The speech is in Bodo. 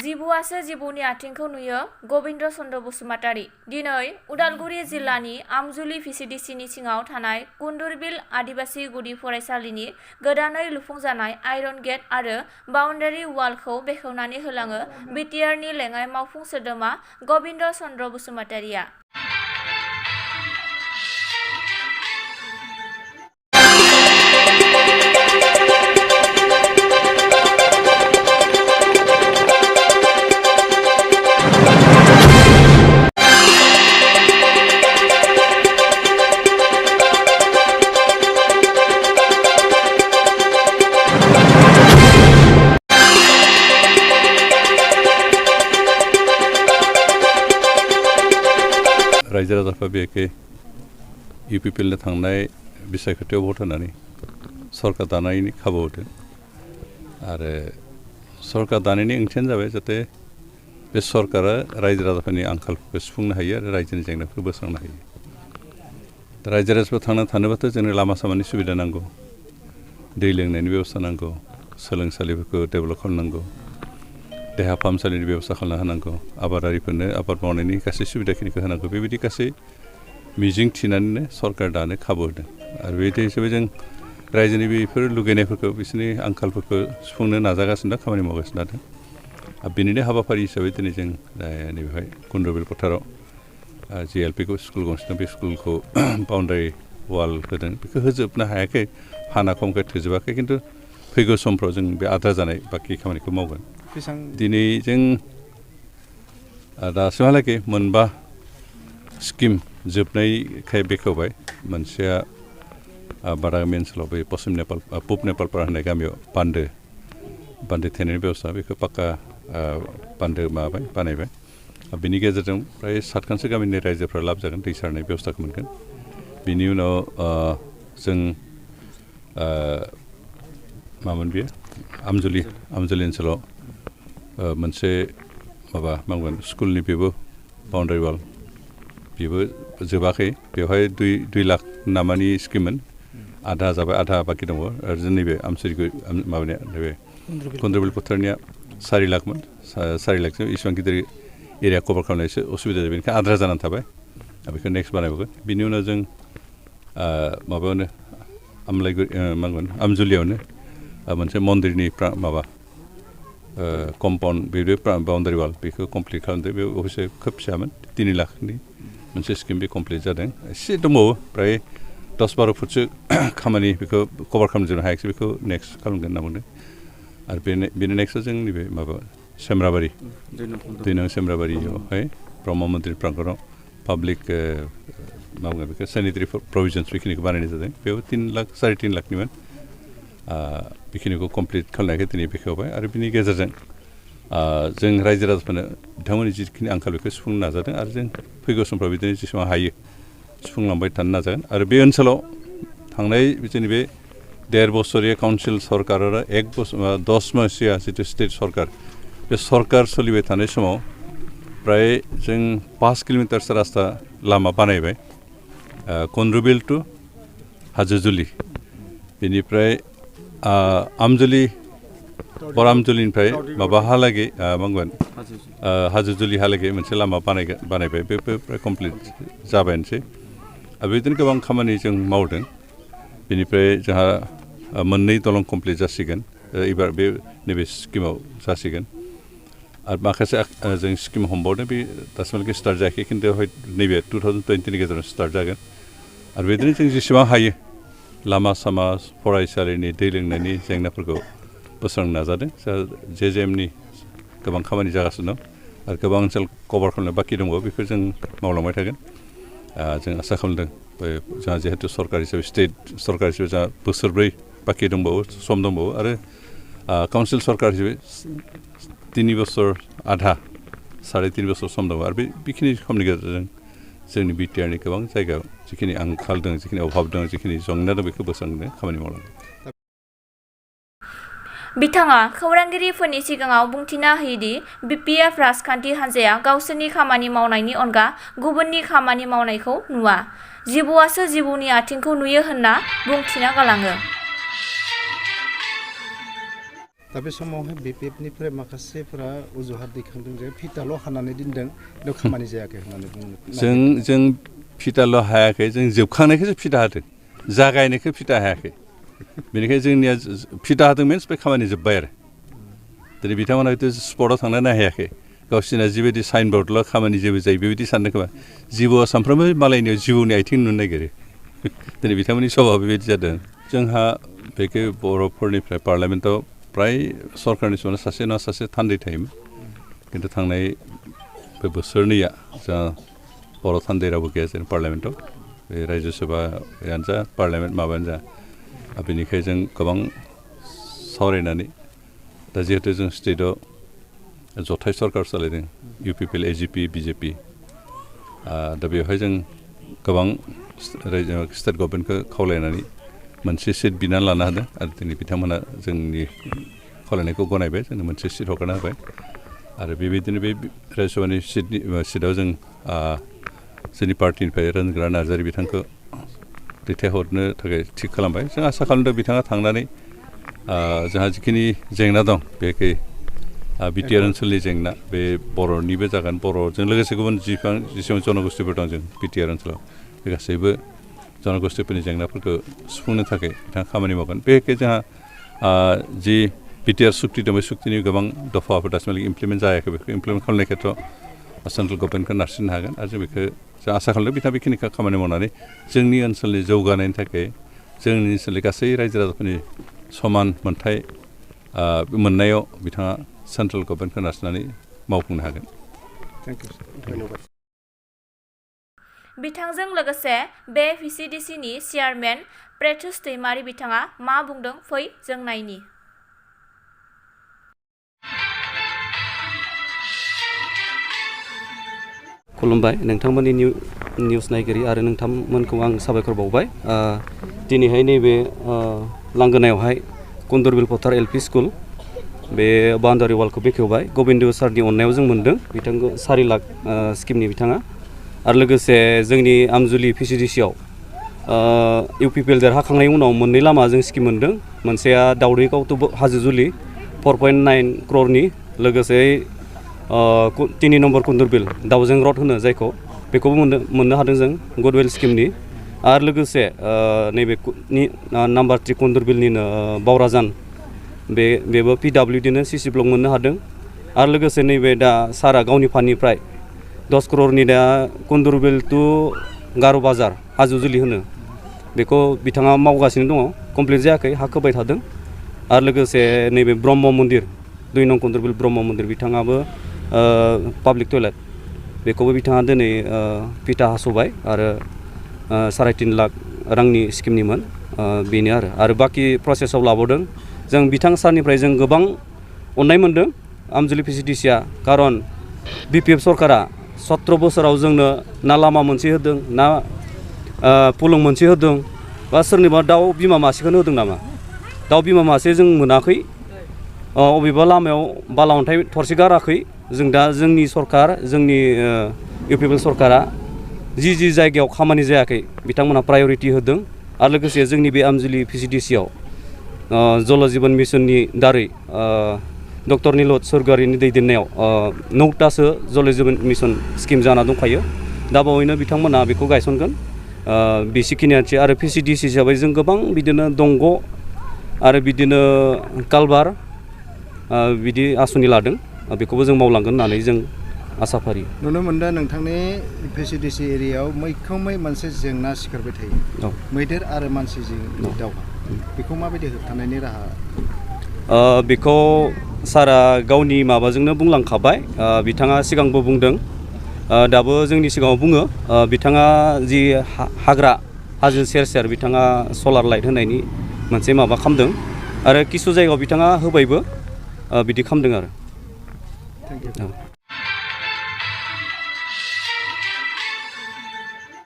जिबुआसो जिबुनि आथिंखौ नुयो गबिन्द चन्द्र बसुमतारी दिनै उदालगुरि जिल्लानि आमजुलि भिसिडिसिनि सिङाव थानाय कुन्दुरबिल आदिबासी गुदि फरायसालिनि गोदानै लुफुंजानाय आइरन गेट आरो बाउन्डारि वालखौ बेखेवनानै होलाङो बिटिआरनि लेङाइ मावफुं सोद्रोमा गबिन्द चन्द्र बसुमतारीया। रायजो राजाफ्रा बेखै इउपिपिएलनो थांनाय बिसायख'थियाव भट होनानै सरकार दानायनि खाबु होदों आरो सरकार दानायनि ओंथियानो जाबाय जाहाथे बे सरकारा रायजो राजाफोरनि आंखालफोरखौ सुफुंनो हायो आरो रायजोनि जेंनाफोरखौ बोस्रांनो हायो। रायजो राजाफ्रा थांना थानोबाथ' जोंनो लामा सामानि सुबिदा नांगौ, दै लोंनायनि बेबस्था नांगौ, सोलोंसालिफोरखौ डेभेलप खालामनांगौ, देहा फाहामसालिनि बेबस्था खालामना होनांगौ, आबादारिफोरनो आबाद मावनायनि गासै सुबिदाखिनिखौ होनांगौ। बेबायदि गासै मिजिं थिनानैनो सरकार दानो खाबु होदों आरो बेबायदि हिसाबै जों रायजोनि बेफोर लुगैनायफोरखौ बिसोरनि आंखालफोरखौ सुफुंनो नाजागासिनो दं, खामानि मावगासिनो दं। आरो बेनिनो हाबाफारि हिसाबै दिनै जों नैबेहाय कुन्दुरबिल फोथाराव GLP स्कुल गंसे दं, बे स्कुलखौ बाउन्डारि वाल होदों। बेखौ होजोबनो हायाखै, हाना खमखाय थोजोबाखै, खिन्थु फैगौ समफ्राव जों बे आद्रा जानाय बाखि खामानिखौ मावगोन। दिनै जों दासिमहालागै मोनबा स्किम जोबनायखाय बेखेवबाय। मोनसेया बादागामि ओनसोलाव बै पुब नेपालपारा होननाय गामियाव बान्दो थेनायनि बेबस्था, बेखौ पाक्का बान्दो बानायबाय। बिनि गेजेरजों फ्राय 7खानसो गामिनि रायजोफ्रा लाब जागोन, दै सारनाय बेबस्थाखौ मोनगोन। बिनि उनाव जों मामोन बेयो आमजुलि ओनसोलाव मोनसे मा बुंगोन स्कुलनि बेबो बाउन्डारि वाल बेबो जोबाखै। बेवहाय 2 लाख नामानि स्किममोन, आधा जाबाय, आधा बाखि दङ। आरो नैबे माबानिया नैबे कुन्दुरबिल फोथारनिया 4 लाखमोन, 4 लाखजों इसिबां गिदिर एरिया कभार खालामनाय एसे उसुबिदा जाबाय, बेनिखायनो आद्रा जानानै थाबाय। बेखौ नेक्स्ट बानायबावगोन। बिनि उनाव जों माबायावनो आमजुलियावनो मोनसे मन्दिरनि कम्पाउन्ड बे बाउन्डारि वाल बेखौ कमप्लिट खालामदों। बे अबयसे खोब फिसामोन, 3 लाखनि मोनसे स्किम बे कमप्लिट जादों। एसे दंबावो, फ्राय 10-12 फुटसो खामानि बेखौ कभार खालामजोबनो हायाखिसै, बेखौ नेक्स्ट खालामगोन होनना बुंदों। आरो बेनि नेक्स्टआव जों नैबे सेमराबारि 2 नं सेमराबारियावहाय ब्रह्म मन्दिर प्रांगनाव पाब्लिक बेखौ सेनिटारि प्रभिजन्स बेखिनिखौ बानायनाय जादों। बेयाव 3-3.5 लाखनिमोन। बेखिनिखौ कमप्लिट खालामनायखौ दिनै बेखेवबाय आरो बिनि गेजेरजों जों रायजो राजाफोरनो बिथांमोननि जिखिनि आंखाल बेखौ सुफुंनो नाजादों आरो जों फैगौ समफ्राव बिदिनो जेसेबां हायो सुफुंलांबाय थानो नाजागोन। आरो बे ओनसोलाव थांनाय जोंनि बे 1.5 बोसोरिया काउन्सिल सरकार आरो 10 मासिया जितु स्टेट सरकार, बे सरकार सोलिबाय थानाय समाव प्राय जों 5 किल'मिटारसो रास्ता लामा बानायबाय, कुन्दुरबिल टु हाजोजुलि। बेनिफ्राय आमजुलिनिफ्राय माबाहालागै हाजोजुलिहालागै मोनसे लामा बानायबाय। बे प्राय कमप्लिट जाबायानोसै। आरो बिदिनो गोबां खामानि जों मावदों। बेनिफ्राय जोंहा 2 दलं कमप्लिट जासिगोन, एबार बे नैबे स्किमाव जासिगोन। आरो माखासे जों स्किम हमबावदों, बे दासिमहालागै स्टार्ट जायाखै, खिन्थु नैबे 2020नि गेजेराव स्टार्ट जागोन। आरो बिदिनो जों जेसेबां हायो लामा सामा, फरायसालिनि दै लोंनायनि जेंनाफोरखौ बोस्रांनो नाजादों। JJMनि गोबां खामानि जागासिनो दं आरो गोबां ओनसोल कभार खालामनो बाखि दंबावो, बेखौ जों मावलांबाय थागोन। जों आसा खालामदों जोंहा जिहेतु सरकार हिसाबै स्टेट सरकार हिसाबै जोंहा बोसोरब्रै बाखि दंबावो, सम दंबावो। आरो काउन्सिल सरकार हिसाबै 3 बोसोर आधा 3.5 बोसोर सम दङ। आरो बेखिनि समनि गेजेरजों जोंनि बिटिआरनि गोबां जायगायाव जिखिनि आंखाल दं, जिखिनि अभाब दं, जिखिनि जेंना दं, बेखौ बोस्रांनो खामानि मावलांगोन। बिथाङा खौरांगिरिफोरनि सिगाङाव बुंथिना होयोदि BPF राजखान्थि हान्जाया गावसोरनि खामानि मावनायनि अनगा गुबुननि खामानि मावनायखौ नुवा, जिबौआसो जिबौनि आथिंखौ नुयो होनना बुंथिना गालाङो। दा बे समावहाय बिपिएफनिफ्राय माखासेफोरा अजुहात दैखांदों जे फिटाल' हानानै दोनदों बेयाव खामानि जायाखै होननानै बुङो। जों फिटाल' हायाखै, जों जोबखांनायखौसो फिटा होदों, जागायनायखौ फिटा हायाखै। बेनिखायनो जोंनिया फिटा होदों मिन्स बे खामानि जोब्बाय आरो। दिनै बिथांमोना हयथ' स्पटआव थांनो नायहायाखै, गावसोरना जिबायदि साइनबर्डल' खामानि जेबो जायो बेबायदि सानदों खोमा। जिबौआ सानफ्रोमबो मालायनियाव जिबौनि आथिं नुनो नागिरो। दिनै बिथांमोननि सभाआ बेबायदि जादों। जोंहा बेखौ बर'फोरनिफ्राय पार्लामेन्टआव फ्राय सरकारनि समाव सासे नङा सासे थान्दै थायोमोन, खिन्थु थांनाय बे बोसोरनैया जोंहा बर' थान्दै रावबो गैया जों पार्लामेन्टआव, बे रायजो सभायानो जा पार्लामेन्ट माबायानो जा। बेनिखायनो जों गोबां सावरायनानै दा जिहेतु जों स्टेटआव जथाय सरकार सालायदों, UPPL, AGP, BJP, दा बेवहाय जों गोबां स्टेट गभर्नमेन्टखौ खावलायनानै मोनसे सिट बिनानै लानो हादों आरो दिनै बिथांमोना जोंनि खावलायनायखौ गनायबाय, जोंनो मोनसे सिट हगारना होबाय। आरो बेबायदिनो बे रायजो सभानि सिटआव जों जोंनि पार्टिनिफ्राय रोनग्रा नार्जारि बिथांखौ दैथायहरनो थाखाय थिग खालामबाय। जों आसा खालामदों बिथाङा थांनानै जोंहा जिखिनि जेंना दं बेखै बिटिआर ओनसोलनि जेंना, बे बर'निबो जागोन, बर'जों लोगोसे गुबुन जेसेबां जनगोष्ठीफोर दं जों बिटिआर ओनसोलाव, बे गासैबो जनगोष्ठीफोरनि जेंनाफोरखौ सुफुंनो थाखाय बिथाङा खामानि मावगोन। बेखै जोंहा जि बिटिआर सुक्ति दं, बे सुक्तिनि गोबां दफाफोर दासिमहालागै इमप्लिमेन्ट जायाखै, बेखौ इमप्लिमेन्ट खालामनाय खेत्रआव सेन्ट्रेल गभर्नमेन्टखौ नारसिननो हागोन। आरो जों बेखौ जों आसा खालामदों बिथाङा बेखिनिखौ खामानि मावनानै जोंनि ओनसोलनि जौगानायनि थाखाय, जोंनि ओनसोलनि गासै रायजो राजाफोरनि समान मोनथाय मोननायाव बिथाङा सेन्ट्रेल गभर्नमेन्टखौ नारसिननानै मावफुंनो हागोन। बिथांजों लोगोसे बे VCDCनि चेयारमेन प्रेथुस दैमारि बिथाङा मा बुंदों फै जों नायनि। खुलुमबाय नोंथांमोननि निउस नायगिरि आरो नोंथांमोनखौ आं साबायखर बावबाय। दिनैहाय नैबे लांगोनायावहाय कुन्दुरबिल फोथार LP स्कुल बे बाउन्डारि वालखौ बेखेवबाय। गबिन्द सारनि अननायाव जों मोन्दों बिथांखौ 4 लाख स्किमनि बिथाङा। आरो लोगोसे जोंनि आमजुलि VCDCआव UPPL देरहाखांनायनि उनाव 2 लामा जों स्किम मोन्दों। मोनसेया दावदैगाव टु हाजोजुलि 4.9 क्ररनि, लोगोसे 3 नम्बर कुन्दुरबिल दाउजें रड होनो जायखौ, बेखौबो मोननो हादों जों गुडवेल स्किमनि। आरो लोगोसे नैबे नाम्बार 3 कुन्दुरबिलनिनो बावराजान, बेबो PWDनो CC ब्लक मोननो हादों। आरो लोगोसे नैबे दा सारा गावनि फान्डनिफ्राय 10 क्ररनि दा कुन्दुरबिल टु गार' बाजार हाजोजुलि होनो, बेखौ बिथाङा मावगासिनो दङ, कमप्लिट जायाखै, हा खोबाय थादों। आरो लोगोसे नैबे ब्रह्म मन्दिर 2 नं कुन्दुरबिल ब्रह्म मन्दिर, बिथाङाबो पाब्लिक टयलेट, बेखौबो बिथाङा दिनै फिटा हास'बाय आरो 3.5 लाख रांनि स्किमनिमोन, बेनो आरो बाखि प्रसेसआव लाबावदों। जों बिथां सारनिफ्राय जों गोबां अननाय मोन्दों आमजुलि VCDCआ, खारन BPF सरकारा 17 बोसोराव जोंनो ना लामा मोनसे होदों, ना फुलुं मोनसे होदों, बा सोरनिबा दाउ बिमा मासेखौनो होदों नामा। दाउ बिमा मासे जों मोनाखै, अबेबा लामायाव बाला अन्थाइ थरसे गाराखै। जों दा जोंनि सरकार, जोंनि UPPL सरकारा जि जायगायाव खामानि जायाखै बिथांमोनहा प्रायरिटि होदों। आरो लोगोसे जोंनि बे आमजुलि VCDCआव जल जीवन मिशननि दारै डक्टर नीलत स्वर्गयारिनि दैदेननायाव 9तासो जल जीवन मिशन स्किम जाना दंखायो। दा बावैनो बिथांमोना बेखौ गायसनगोन। बेसेखिनियानोसै। आरो VCDC हिसाबै जों गोबां बिदिनो दंग' आरो बिदिनो कालभार बिदि आसनि लादों, बेखौबो जों मावलांगोन होननानै जों आसा फारियो। नुनो मोनदों नोंथांनि VCDC एरियायाव मैखोमै मोनसे जेंना सिखारबाय थायो, मैदेर आरो मानसिजों दावहा, बेखौ माबायदि होबथानायनि राहा? बेखौ सारा गावनि माबाजोंनो बुंलांखाबाय, बिथाङा सिगांबो बुंदों, दाबो जोंनि सिगाङाव बुङो। बिथाङा जि हाग्रा हाजो सेर बिथाङा सलार लाइट होनायनि मोनसे माबा खालामदों, आरो किसु जायगायाव बिथाङा होबायबो, बिदि खालामदों आरो। Thank you.